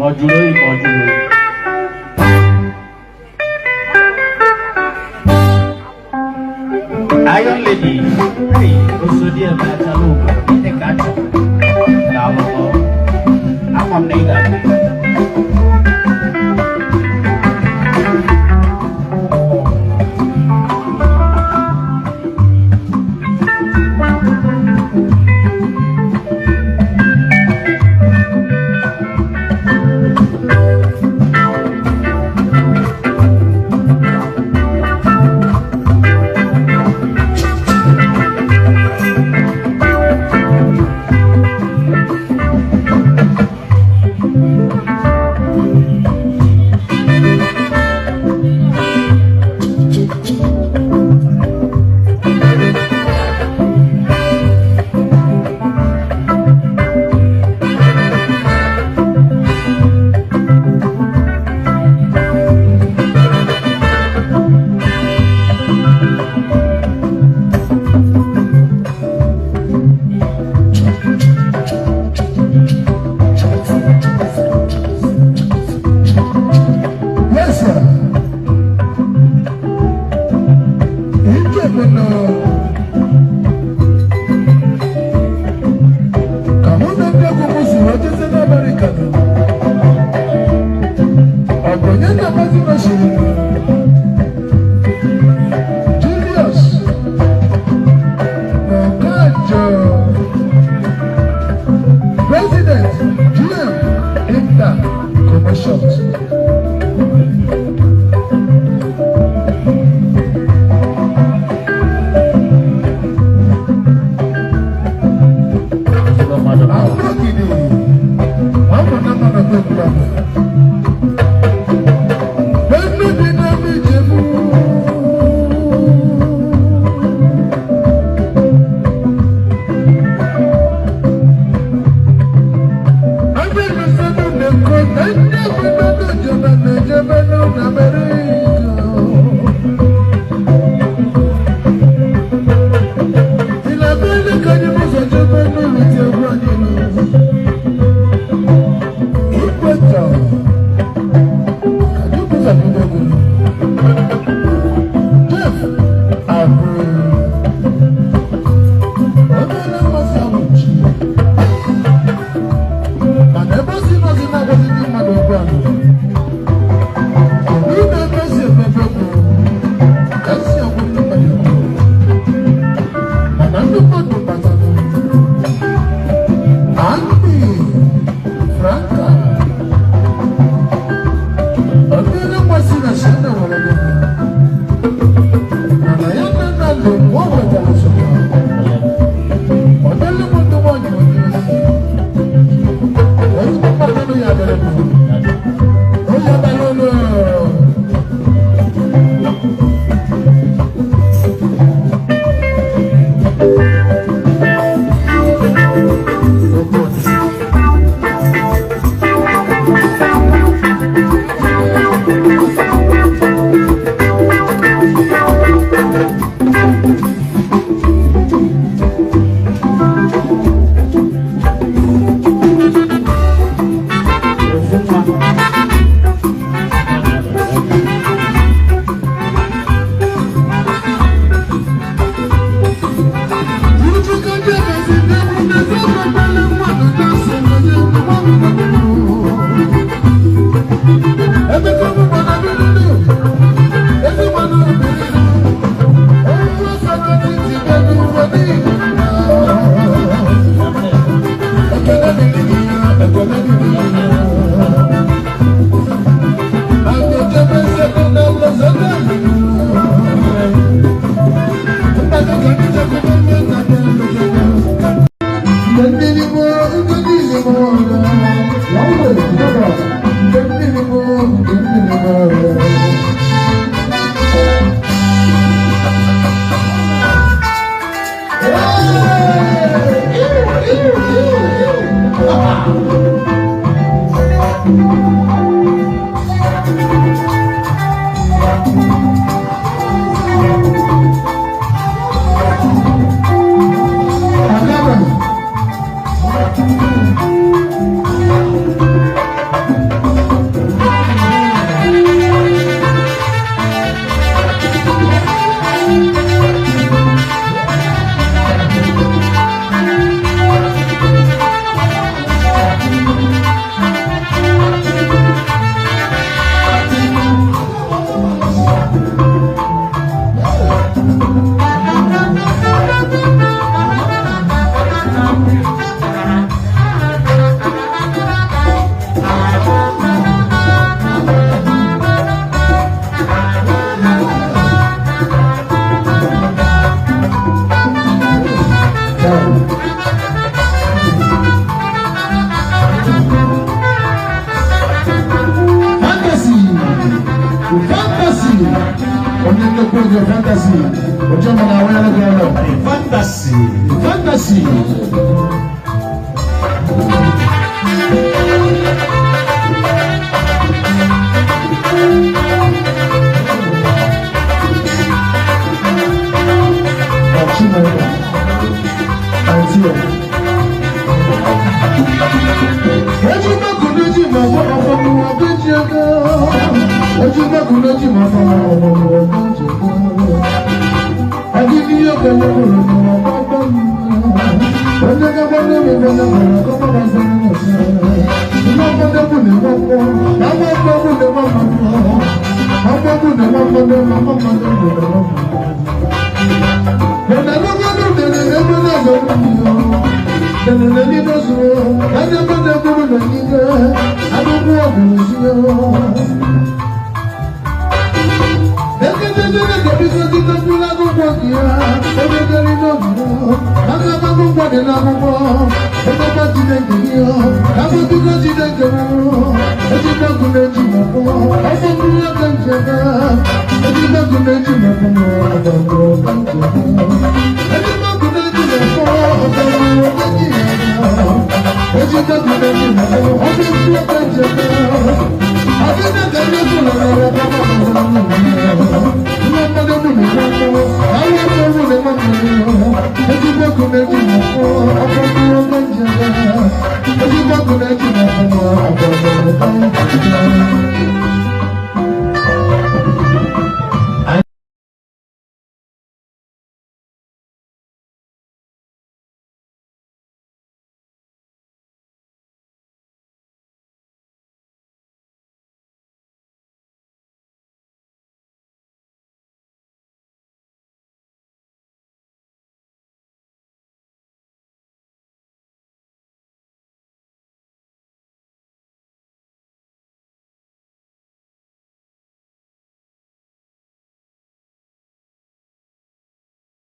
Ọ jụrụ oyi ma ọ jụrụ oyi. Iron Lady, hey, Osodieme Achalugo, gịnị ka a chọrọ? Daalụ ọ. Ama m na ị ga-abịa. Yes, sir. Ije bụ na ka mụ na ndị egwu m si wee jezie n'Amerịka nọ. Ọ bụ onye na-amazi nọchiri Julius Okanjo, President GM Inter Commercials. Ezigbo mmadụ ka ọ bụ. Agbọ́gidi, ọmọ náà nọ n'ọgbẹ́ ìgbàgbọ́. Bẹ́ẹ̀ni bí náà mi jẹ mú. Abẹ́rẹ́ sẹ́nu nìkan náà ń dẹ́gbẹ́ náà jẹ̀bẹ̀ náà jẹ̀bẹ̀ náà n'Amẹ́ríkà. Ìlàbẹ́lẹ̀ kan ní mo sọ jẹ̀bẹ̀ náà ló ti ẹ̀rọ nínú. Ìpẹ̀tọ̀ Kàdúkù Sàdúgbògùn Jeff Abu Obere mmasị abụchi mana ebe o si nọzi na-agwazi ndị mmadụ okwu ahụ, kedu na ebe esi emebe okwu ka esi agwa ndị mmadụ okwu, mana ndị mmadụ batara Andy Franka obere mmasị na Shana nwere gị mana ya na nna lụ mgbe ọ wetara nsogbu. Ọ dịla m ndị nwaanyị onye ozi ezigbo mmadụ ya dịrị m onye abalị ụlọ. Ofu nwa. na-enwe mmụọ, agba mgbọgbu na-enwe mmụọ, agbọgbu na-enwe mmadụ, mama mmadụ na-enwe mmụọ. Thank you.